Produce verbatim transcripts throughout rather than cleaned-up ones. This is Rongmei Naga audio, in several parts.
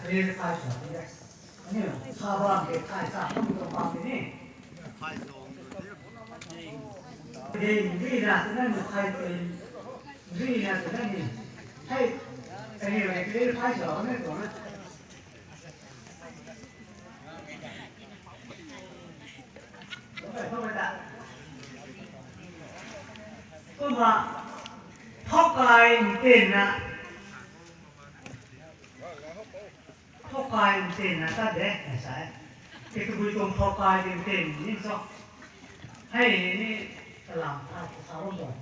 Ri phai sa ti e. Aniu sa bam ke phai sa kum tuang bam ke ni. Ding ri na tu na ni phai pin. Ri na tu na ni. Hei. Aniu ri phai sa na tu na. Kumna, phawk kai ntin na, phawk kai ntin na ta de, na sa e. Kikabui tuang phawk kai ntin ni cho. Hei ni, kalam ta sa bam tuang.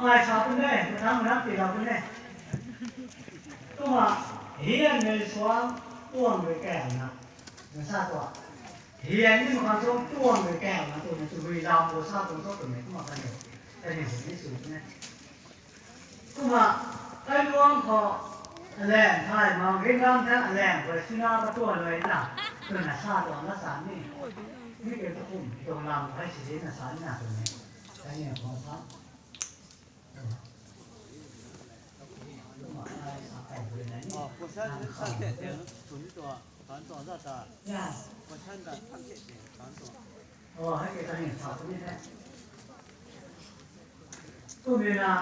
Ai sa pun de, mathang ram ti la pun de. Kumna, hian mei suang tuang rui kau na, na sa tuang. Hian ni makhang suang tuang rui kau na, tu mei tu rui lam bo sa tuang cho tu mei kumna kan de. Kan ni hu ni su ne. Kumna, kailuang khou, aleng thay, mang ring ram the, aleng khou sina katuan rui na, twna sa tuang na sa ni. Mi ke tu kum, tuang lam khai si na sa ni na tu ni. Kai ni khou sa. Kumna, ai sa kai rui na ni. Oh, question sa te te, tu ni tu, kan tu za ta. Ya. Question ta thang te te, kan tu. Oh, hei ke kaniw sa tu ni the. Kumna,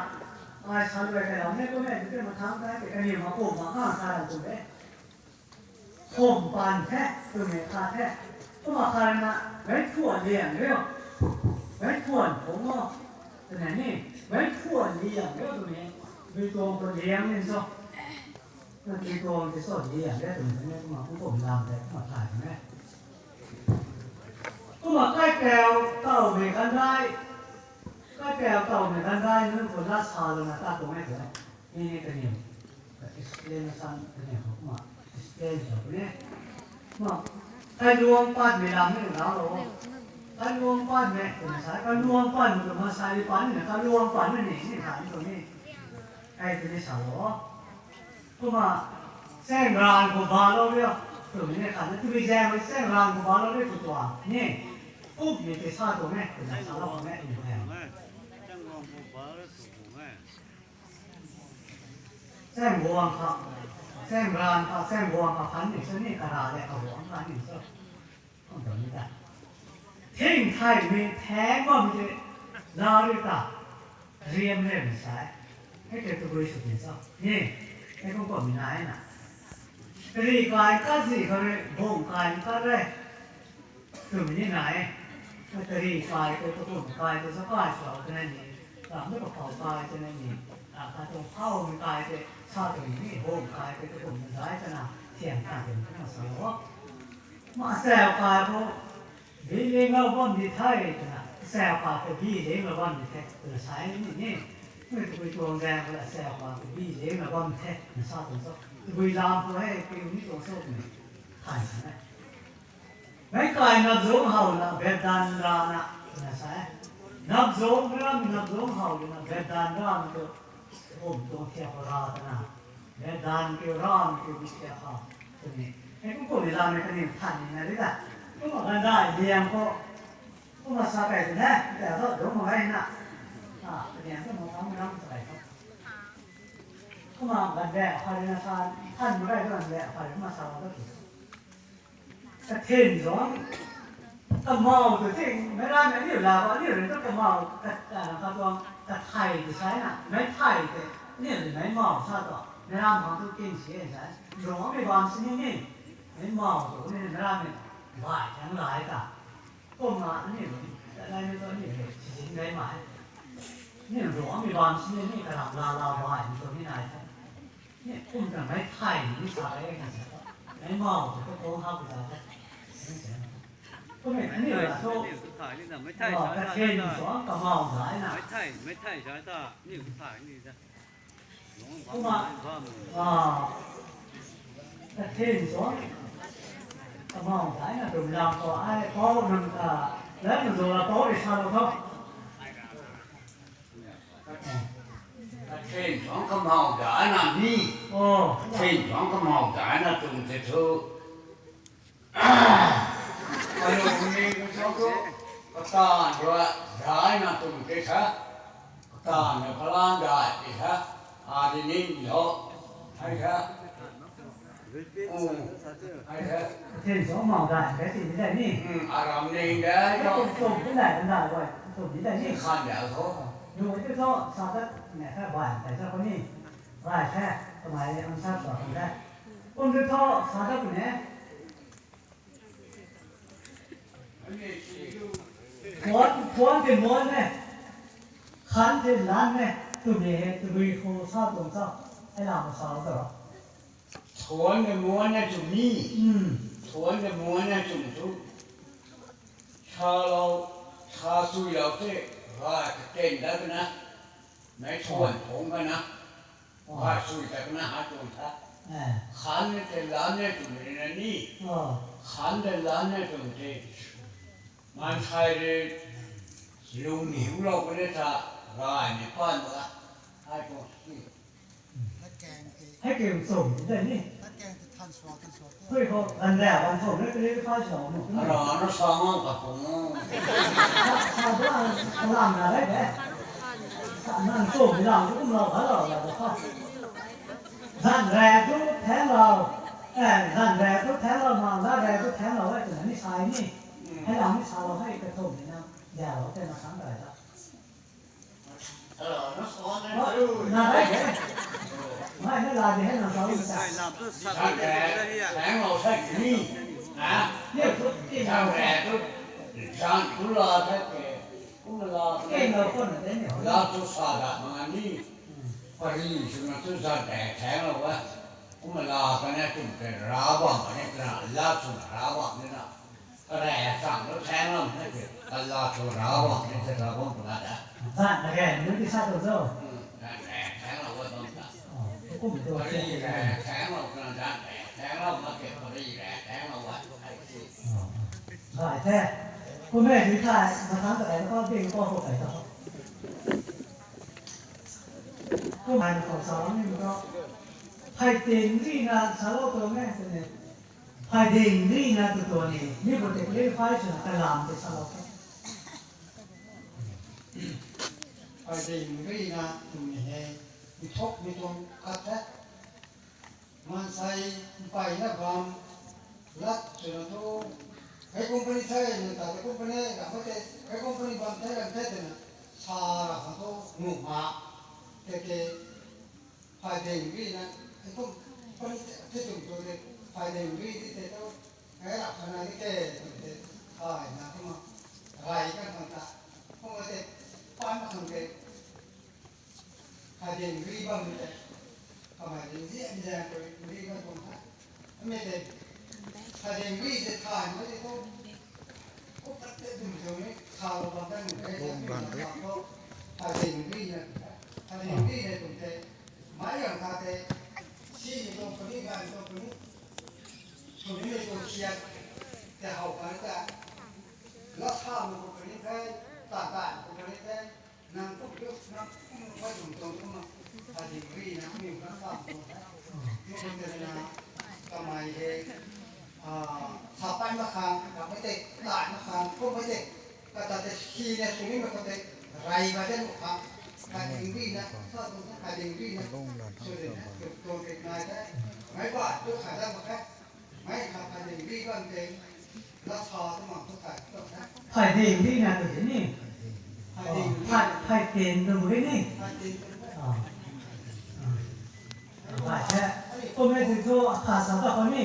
ai sa rui kailam ne, kumna, tu te mathang ta, hei ke kaniw ma kum ma kang sa lam tu de. Khum pan the, twmei kha the. Kumna kha na, meic thuan liang riu. Meic thuan phung o. Twna ni, meic thuan liang riu twmei. Mei tuang khou liang ni cho. Na mei tuang ti cho liang riu twmei ni, kumna kum kum lam the, kumna thay twmei. Kumna kaipau tawmei kan dai. Kaipau tawmei kan dai, nunc khou lat sa lou na ta tuang e twna. Ni ni kaniw. Ka explain san kaniw khou kumna explain sa puni. Kumna, kailuang patmei lam ni na lo. Kailuang patmei, kumna sa, kailuang patmei kumna sa ri pat ni, kailuang patmei ni, ni sa ni tu ni. Ai tu ni sa lo. Kumna, chaeng ranv khou ba lou rio. Twmei ni khat na, twmei zaeng rui chaeng ranv khou ba lou rio tu tuang ni. Kumhmei ti sa tuang e, kumna sa lou tuang e, kumna. Chaeng guang kha, chaeng ranv kha, chaeng guang kha phan ni sa ni, kara le kaguang phan ni sa. Kum ta ni ta. Thing thaymei thaeng bammei tei, la ri ta. Riam riam sa e. Hei tei tu rui sw tin sa. Ni, hei kum kummei nai na. Kari kai kat zi khou rui, bung kai kat re. Twmei ni nai e. Kari kai tei, kakum kai tei, sa kai sa twna ni. Ram na kapau kai twna ni. A, katuang phaumei kai tei, sa twmei ni, bung kai tei, kakum na dai twna. Thiang ta twna sa lo. Ma asau kai khou, bi ling lou bam di the, twna. Asau kai khou bi ling lou bam di the, twna sa e ni ni. Mei tabui tuang zaeng khou asau kai khou bi ling lou bam the, twna sa tuang cho. Tabui lam khou hei, piu ni tuang cho twmei. Thay sa e. Meic kai nap zungc how na, betdan rana, twna sa e. Nap zungc ram, nap zungc how na, betdan rana tu, kum tuang thiak khou ra twna. Betdan kiu ram kiu bi thiak khou, twni. Hei kum kummei lam e kaniw than ni na ri ta. Kumna gandai liang khou. Kumna sa kai twna, ta thu dungc mak gay na. A, kaniw tu mak tham ram sa kai thu. Kumna gandai, kha ri na sa, than mak gay tu gandai, kha ri kumna sa mak gay tu. Kathin zungc, kamau tu ting, meic ram aniu la, aniu rui tu kamau, ka, ka, katuang, kathei ti sa na, meic thei tei, aniu rui meic mau sa tu, meic ram khang tu king si e sa, zungc mei bam sini ni, meic mau tu ni meic ram ni, bai thang lai ta. Kumna aniu, tat lai ni tu aniu, si zin gay mai. Aniu zungc mei bam sini ni, karam la la bai, ni tu ni nai ta. Ni kum ta meic thei ni sa e na sa. Meic mau ta tu kong hak ta ta. Kum e, aniu la tu. Aniu tu thei ni na, meic thei sa ta. Kathin zungc kamau zai na. Meic thei, meic thei sa ta. Aniu tu thei ni ta. Kumna, a, kathin zungc kamau zai na, dum lam khou ai, pau nang ta, lat na zungc la pau rui sa lou tho. Kathin zungc kamau zai na ni. O. Kathin zungc kamau zai na tuang tei thu. Kanu ni ku cho tu. Taanv rui daina tum ke sa. Taanv na kalan dai ke sa. A di ning lo. Hai sa. Hai sa. Then so mau dai ke ti ni dai ni. Aram ning dai lo. Tum tum ni dai dai wai. Tum ni dai ni. Khan dai lo. Lu ti so sa ta ne sa bai dai sa ko ni. Bai sa. Kamei ang sa so dai. Kum ti so sa ta ne. Thuan, thuan tei muan e, khan tei lan e, twmei hei tabui khou sa tuang cho, ai lam sa ta. Thuan tei muan e twmei, thuan tei muan e twmei thu, salou, sa suilou tei, gay kaken dat na, mei thuan phungc kana. Gay sui ta kana ha tuang tha. Khan tei lan e twmei na ni. Khan tei lan e twmei tei. Maansei rui lungniulou puni ta, gay ni pan ba. Hai tuang si. Hei kiu chum dai ni. Hui khou ganv rau ganv chum ni kali pha sw nu. Ara na sa ngang ka pung. Sa, sa bra, kalam na rei de. Sa nang chum ni lam tu kum lou kha lou la kha. Ganv rau tu thaeng lou. Eh, ganv rau tu thaeng lou, ma la rau tu thaeng lou e twna ni sa ni. Hei lam ni salou hei kathumh ni na. Dalou tei na khang rei ta. Na rei de. Mai na la de hei na sa ni ta. Thaeng lou sa ni. Ha? Ye tu ti na. Zan tu la the ke. Kum la. Ke na ko na de ni. La tu sa da ma ni. Pari swna tu zan de thaeng lou wa. Kum la ka na tum ke ra bam ni na, la swna ra bam ni na. Kare chang lo thaeng lam na ke, kala thu ra bam ni te ra bam puna da. Zan na ke, nu ti sa tu zo. Zan de thaeng lou wa bam ta. Kum tu. Pari de thaeng lou na zan de thaeng lou na ke, pari de thaeng lou wa. Bai the. Kum e di thai, na thang ta kai ko ding ko ko kai ta. Kum hai ko sa ni ko. Hai ting ni na sa lou tu me te ne. Phaiding rina tu tuang ni, mi khou tei clarify swna kalam tei salou the. Phaiding rina twmei hei, mi thuk mi tuang khat the. Maansei mpeyna bam, lat swna tu, hei company the, nang ta tei company, ram khou tei, hei company bam the, ram the twna, sa ra khang tu, nuh ma, tei tei, Phaiding rina, hei kum, pari te, te tum tu te, phaiding ri ti te tu, hei rap khana ni te, tum te, ai, na kumna, rai kan khang ta, kumna te, pan khang te, phaiding ri bam ni te, kamei ding zian zian tu ri bam tuang ta, mi te, phaiding ri te thay ma te tu, Kum pat te tum teu ni, kha lou bam ta nu, kei sa pi bam ta khou, phaiding ri na, phaiding ri na tum te, mai yang kha te, si ni tuang puni, gay ni tuang puni, sw ni tuang siat, te how kan ta, la sa ni tuang puni te, ta ta ni tuang puni te, Nang kum tu, nang kum tu, kum tu, kum tu, phaiding ri na, kum na sa kum tu. Kum tu na, kamei he, ah, sa pai ma khang, kamei te, tai ma khang, kum mei te, kata te si na, sw ni ma kata te, rai ba te ma khang, phaiding ri na, sa kum tu, phaiding ri na, sw ni na, tu, tu, tu, nai te, mai ba, tu, sa da ma kha. Phaiding rina tu ni. Phai, phaiding tu ni. Ah. Ah. Phai the. Kum e tu tu kha sa ta ko ni.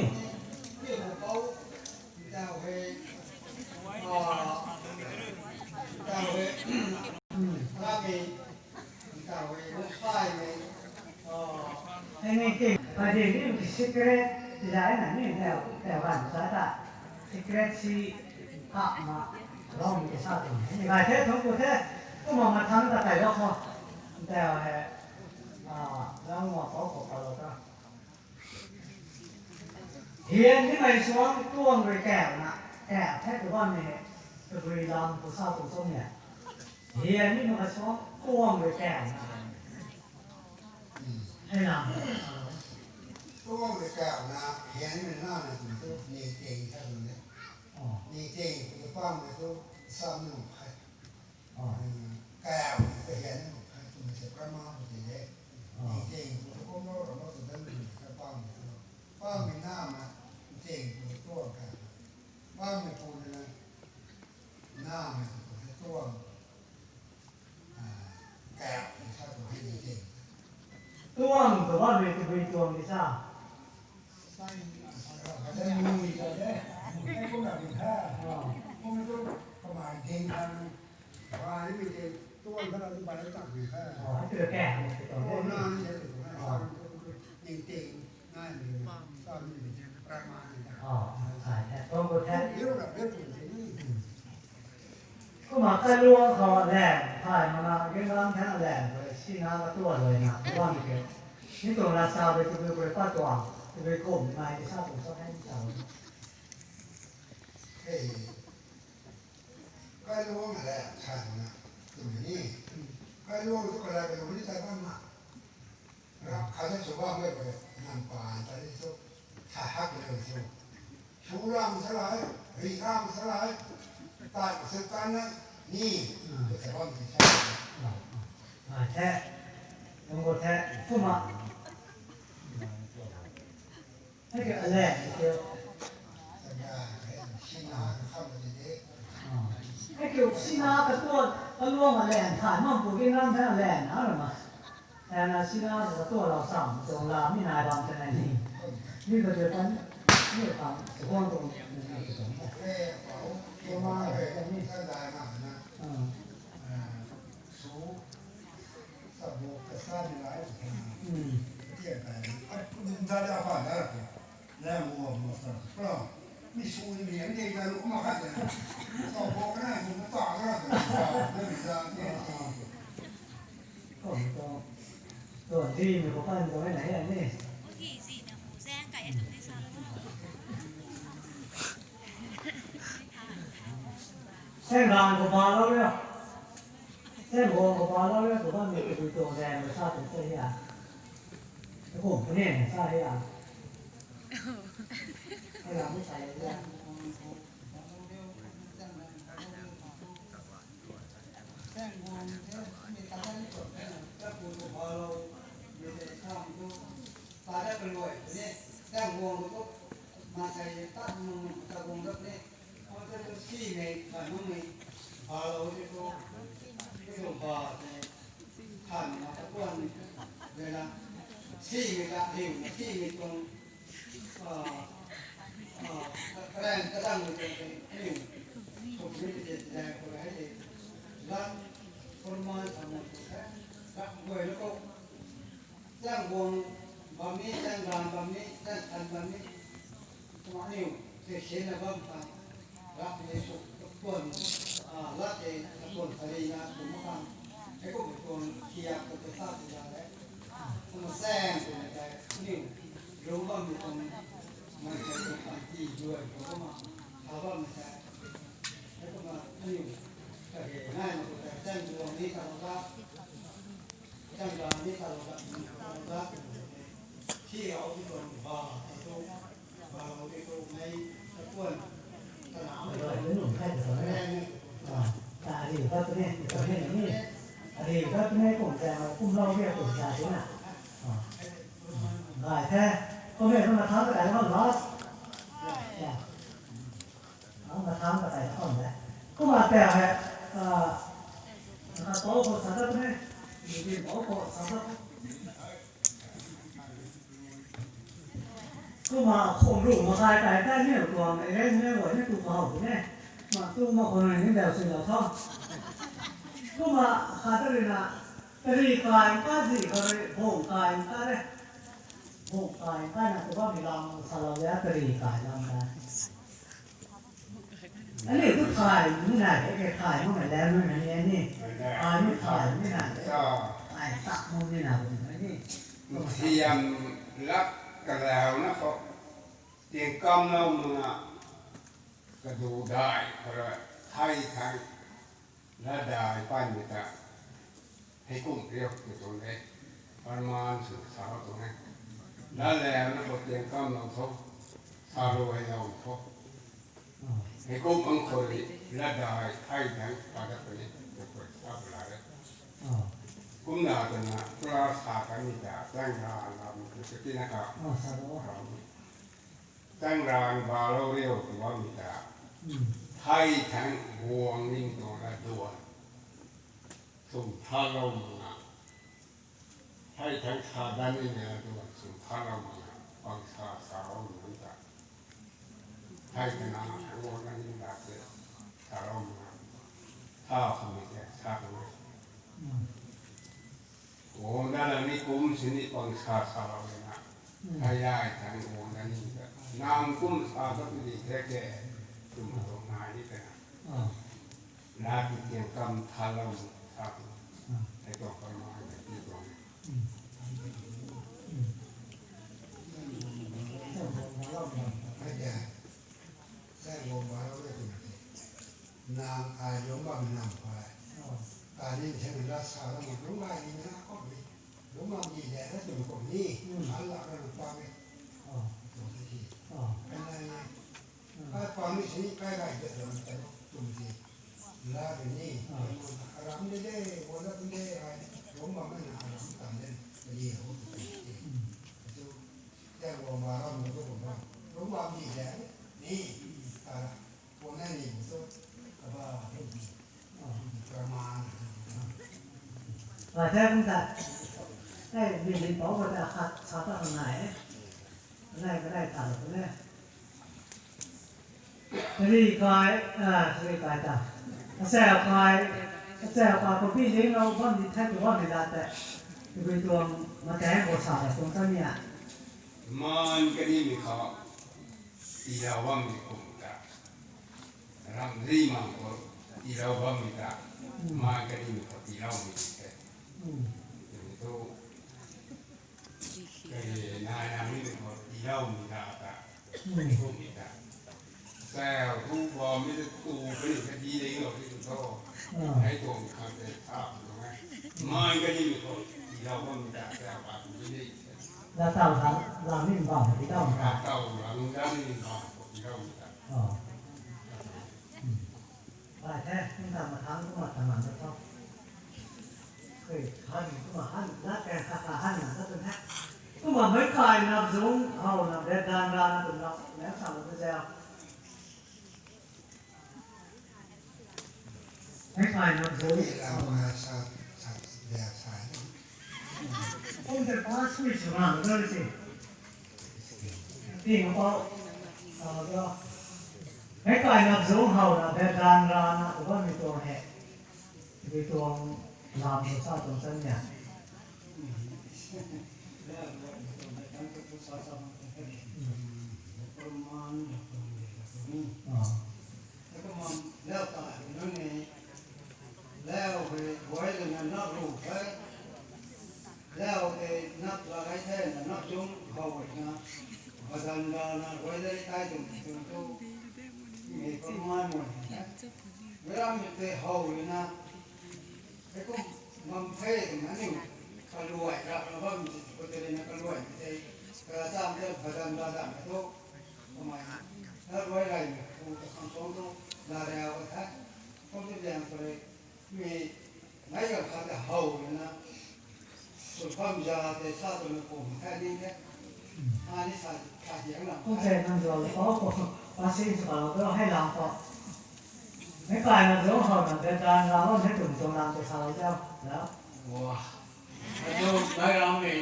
Hmm. Hei ni ting, phaiding ni secret, ti zai na ni, tau, tau gan sa ta. Secret si, hak ma, long ki sa tu. Ni gay the, thung ku the, kumna mathang ta kai lou khou. Tau hei, ah, long ma pau khou pa lou ta. Hian nimei suang tuang rui kau na, kau the tu bam ni, tabui lam tu sa tu sum ni. Hian nimei suang tuang rui kau na. Hei lam. Tuang rui kau na, hian nimei na na tu tu, ni ting sa tu ni. Ningting khou ta pang mei tu sam nung khe. Kau ta hian nung khe twmei se prama khou ti de. Ningting khou ta kum lou ra lou tu dan nung khe pang mei tu. Pang mei na ma ningting khou ta tuang khe. Pang mei pu na na mei tu ta tuang. Tuang tu bammei tabui tuang di sa. Kumna kailuang khou lan thay mana, ginlam the lan khou sina katuan luaina bam ke. Ni tuang la sa de, tabui khou pat tuang, tabui kum nai sa tuang sa hei sa. Hei, kailuang lan thay mana, tabui ni. Kailuang tu kalai kailuang ni thay bam na. Rap khat na sw bam e, nam pan ta ni sw, tha hak le sw. Sw ram sa lai, ri ram sa lai, tat sa tan na, ni, tu ta bam ti sa. Ai the, nang ko the, kumna. Hei kiu alan kiu. Hei kiu sina katuan, kaluang alan thay, mam pu ginlam the alan na ra ma. Tana sina katuan lou sam, tuang la mi nai bam tana ni. Mi katuan, mi kam, tuang tuang, ni tuang. Tuang ma, ni. Kum tu, tu di mei khou pan tu na he ni. Seng gan khou ba lou ria. Seng gan khou ba lou ria, tu bammei tabui tuang dan mei sa tu sa hia. Kum puni sa hia. Hei lam mei sa hia. Karen kadang mei tei aniu community tei khou hei de, lat formal samei khou the, rak guay na khou, Zangguang bam ni, Zangran bam ni, Zangthan bam ni, kumna aniu Christian na bam khang, rak ni sw katuan, lat tei katuan kari na kum khang, hei kum tuang kiak katuan ta ti la le, kumna sang twmei tei aniu lung bammei tuang, maansei tuang panty duai khou kumna tha bammei tei, hei kumna aniu kage naimei khou tei Zangguang ni ta lou da, Zangran ni ta lou da, ta lou da, si rau ti tuang ba tei tu, ba rau ti tu mei katuan, ta na mei katuan, ta ariu katuan ni, katuan ni ni, ariu katuan ni kum ta, kum lou ni kum ta tu na. Gay the, kum e kumna thang ta kai lou last. Ang kathang katai khou de. Kumna tei hei, a, na tou khou sa dat ne, ni di tou khou sa dat. Kumna khou ru ma kai kai ta ni tuang, e, ne, wo, ne, tu khou ne. Ma tu ma khou ni, ni dau si dau tho. Kumna khat ta ri na, tari kai ka zi ka ri, bung kai ka re. Bung kai ka na tu ba mi lam sa lou ya, tari kai lam ta. Aniu tu thay ni nai, ke thay mo nai le mo nai ni. Thay ni thay ni nai. Thay tak mo ni nai ni. Siam lak kalau na khou. Tiang kam lou nunga kadu dai khou rui thay thay. Lat dai pan mi ta. Hei kum riu tu tuang de. Parman sw sa tuang de. Lat le na khou tiang kam lou tho. Sa ru hei lou tho. Heikum ang khou rui ladai thei thang padat puni, nang khou sa bala re. Kumna twna class sa kan ni ta, tang ra lam tu tina ka. Tang ra ba lo riu tu bam ni ta. Thei thang guang ning tuang la duan. Sum tha lo manga. Thei thang sa dan ni na duan sum tha lo manga. Pang sa sa lo manga ta. Thei thang na guang na ning da se sa lo manga. Tha kami te sa kami. Guang da na ni kum sini pang sa sa lo manga. Thei ai thang guang da ni ta. Nang kum sa ta tu di te ke. Tum tu nai ni te na. Laa ki tiang kam tha lo sa tu. Hei tuang kam ai na ti tuang. Nang ai lungc bam nam phay. Kani the na la sa la ma lungc ai ni na kum ni. Lungc bam ni le na tum kum ni. An la ka na pa ni. Tum ni. Kan na ni. Kai pang ni sini kai gai de ram ta tum ni. La de ni. Aram de de, wala de de ai. Lungc bam na aram tan de. Ye ho tu ni. Tu. Te lungc bam ram tu kum bam. Lungc bam ni le ni. Ara. Rai the kum ta. Hei, bi bin pou khou ta khat sa ta khang nai e. Nai, nai ta lo ne. Ri kai, ah, ri kai ta. Asau kai, asau kai khou bi ling lo bam di thei tu bam di la te. Tabui tuang matang khou sa ta tuang ta ni a. Man kani mi khou, tii lou bam di kum ta. Ram ri mang khou tii lou bam mi ta. Man kani mi khou tii lou mi te. Tumi tu, kani nai na mi khou tii lou mi ta ta. Kum mi ta. Sa hu bam mi tu tu kani ka di le lo ni tu. Hei tuang khang te sa tu ngai. Man kani mi khou tii lou bam mi ta sa pa tu ni. Latau lam, lam ni bam tii lou mi ta. Latau lam, lam ni bam khou tii lou mi ta. Bai the, kum ta mathang kumna taman na tho. Kei, han, kumna han, lat kan kha kha han na, lat kan the. Kumna meic kai nap zung, how na, bet dan ra na, kum na, nang sa na, zau. Meic kai nap zung. Kum te pa sui suna, na, si. Ting pa, ah, ga. Meic kai nap zung how na, bet dan ra na, tu bam mi tuang he. Mi tuang lam tu sa tuang chan nia. Ah. Lau ta nunc ni, lau hei guay lana nap ru hei, lau hei nap la hei the na nap zung how na, badan lana guay lei tai tum tum tu, mi kum man mo. Meic ram mi tei how na, hei kum mam the tum na ni, kaluai rap na bam ti, ko tei na kaluai tei, ka cham tei badan la dan tu, kamei, na guay lai mi, kum ta khang song tu, la rau ka the, kum tu liang ko le, Mi, nai ka khat ta how na. Sw pham za te sa tu na kum khat ni te. Ani sa, sa hiang na. Kum se nang zau le pau ko. Pa si sa pau to hei lang ko. Meic kai nap zung how na te dan ra lo, mei tum tuang lang te sa lo zau. Lau. Wa. Atu nai ram mi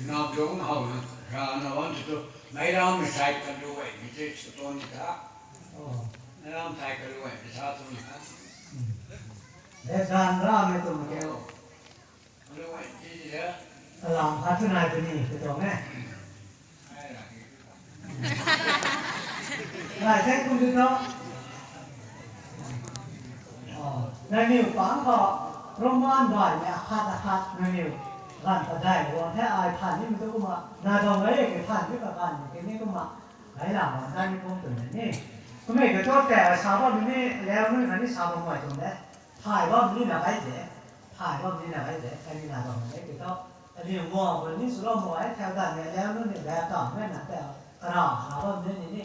nap zung how na ra na wan tu. Nai ram mi sai ka lu wei mi te sa tu ni ta. Oh. Nai ram sai ka lu wei mi sa tu ni ta. Hmm. He dan ra mei tum ke. Alam khat tu nai puni, tu tuang e. Nai the kum tu tho. Oh, nangniw pang khou, Roman bai mei akhat akhat nangniw ganv padai guang the ai than nimei tu kumna, nai tuang e ke than nimei kaganv mei ke ni kumna, gailam bam dai ni kum twna ni. Kummei ka cho tei sa bammei ni, lau nunc khatni sa bam guay tuang de. Thay bammei ni na gai de. Thay bammei ni na gai de. Khatni na bam de. Kiu thu, aniw guang khou ni swlou mak e, thau dan ni lau nunc ni lau tam mei na tei, kara sa bammei ni ni.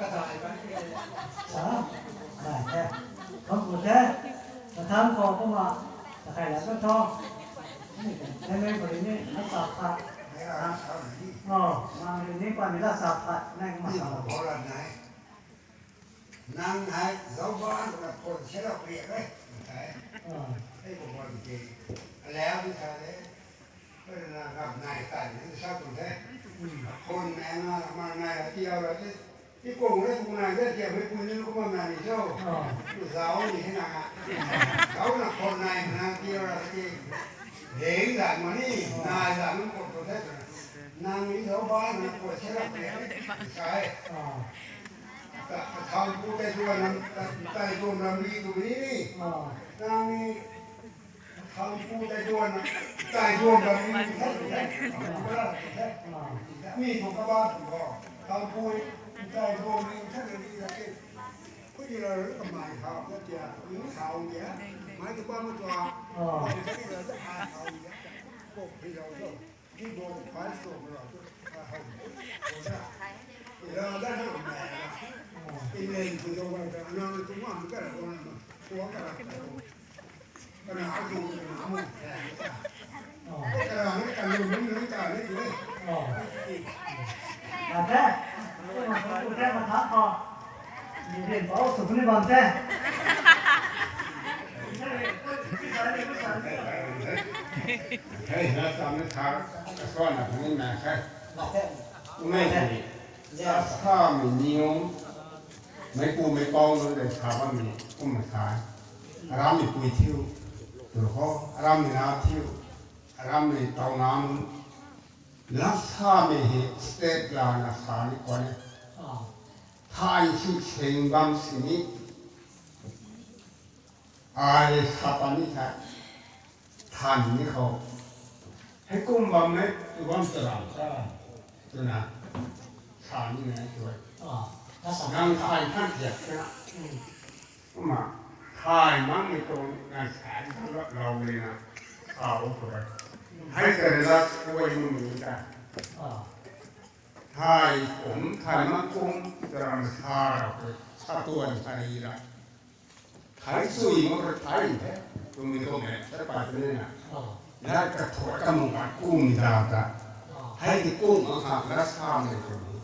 Sa, nai the. Kham ku the. Sa tham khou kumna, sa khai la ka tho. Ni, ni, ni, ni, ni, na sa pha. Oh, mang ni, ni pa ni la sa pha. Nai kumna sa. Nang hei, zauc ban na phun se la priak e. Hei, hei ko ban ki. Alau ni sa le. Pui na gap nai tan ni sa tu the. Phun na na ma nai la ti au la ti. Ti kung le kung nai de ti me pui ni kumna nai ni cho. Zauc ni he na. Zauc na phun nai na ti au la ti. Leng zan ma ni, nai zan ma ko tu the. Nang ni zauc ban na phun se la priak e. Sa e. Ka, ka tham pu tei duan lam, tei duan lam li tu ni ni. Nang ni tham pu tei duan, tei duan lam li tu the, tu the. Ka la tu the. Mi tu ka ba tu bo. Tham pu tei duan li tu the li la ke. Pu ni la ka mai tham na tia, ni tham tia. Mai tu ba ma tua. Mai tu ni la ta tham tia. Ko pi lo to. Hei, na sam na tha, ka suan na puni na khe. Mei ni, sa mei ni o, mei pu mei pau nunc de sa bammei kumna sa. Aram mei pui thiu, tu ho, aram mei na thiu, aram mei tau na nunc. Lat samei hei state lana sa ni khwan e. Thay sw seng bam sini, ai sa pa ni tha, than ni khou. Heikum bam e, tu bam charam sa, twna, sa ni na tu e. Nang thay than thiak twna. Kumna, thay makmei tuang na sa ni lou lou ni na, sa o tu e. Hei ka lat kuay mumei ta. Thay kum, thay mak kum, charam sa ra khou, sa tuan sa ri ra. Thay sui mak ra thay the, twmei kum e, sa pat ni na. Lat kathuat kamung kat kum ta ta. Hei ti kum mak kha lat samei twmei.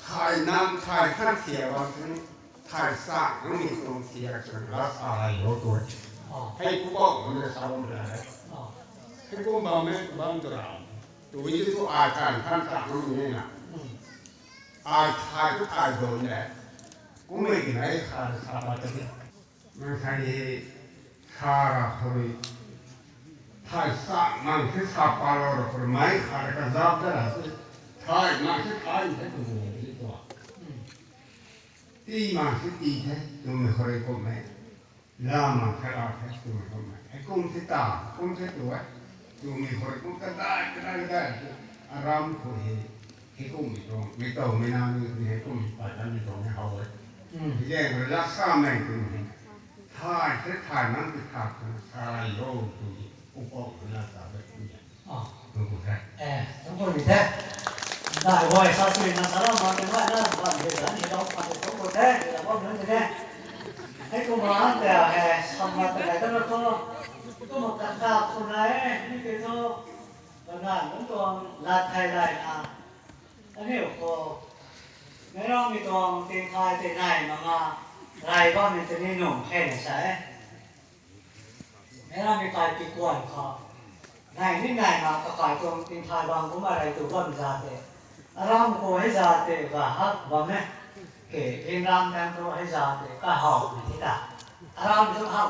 Thay nam, thay khan thiak bam sini, thay sa nunc ni tuang thiak sini lat sa lai ho tu e. Hei pu bam nunc de sa bam de. Hei kum bam e, bam tu ra. Tu i tu ai thay khan sa nunc ni na. Ai thay tu thay do ni le. Kummei ki nai kha sa pat ta ni. Nang thay ni sa ra khou rui. Thay sa mang se sa pa lou ra khou rui mei kha ra kazap ta ra se. Thay mang se thay se tu ni tua. Tii mang se tii the, twmei khou rui kum e. La mang se la the, twmei kum e. Hei kum se ta, kum se tu e. Twmei khou rui kum kadai, kadai, kadai. Aram khou hei, hei kummei tuang, mei tow mei na ni, ni hei kummei pat ta mei tuang ni how e. Hei zaeng khou rui lat samei twmei. Thay se thay nang ti thay khou na sa lai lou twmei. Kum pou khou na sa bai kum e. Tuang kum the. Tuang kum ni the. Dai guay sa sui na sa lam bam tei guay na bam hei zan hei dau pat tei tuang kum the, hei dau bam nunc tei the. Hei kumna tei hei samna tei gay ta na thu. Kumna kata khou na e, ni tei thu. Kaganv nunc tuang lat thei lai na. Aniu khou. Meic rammei tuang tingthai tei nai mak nga. Rai bammei tei ni nung khe na sa e. Meic rammei kai pi kuan khou. Nai ni nai na kakai tuang tingthai bang kumna rei tu bam za tei. Aram khou hei za tei ga hak bam e. Ke, Inram tang khou hei za tei kahawmei ti ta. Aram tu hak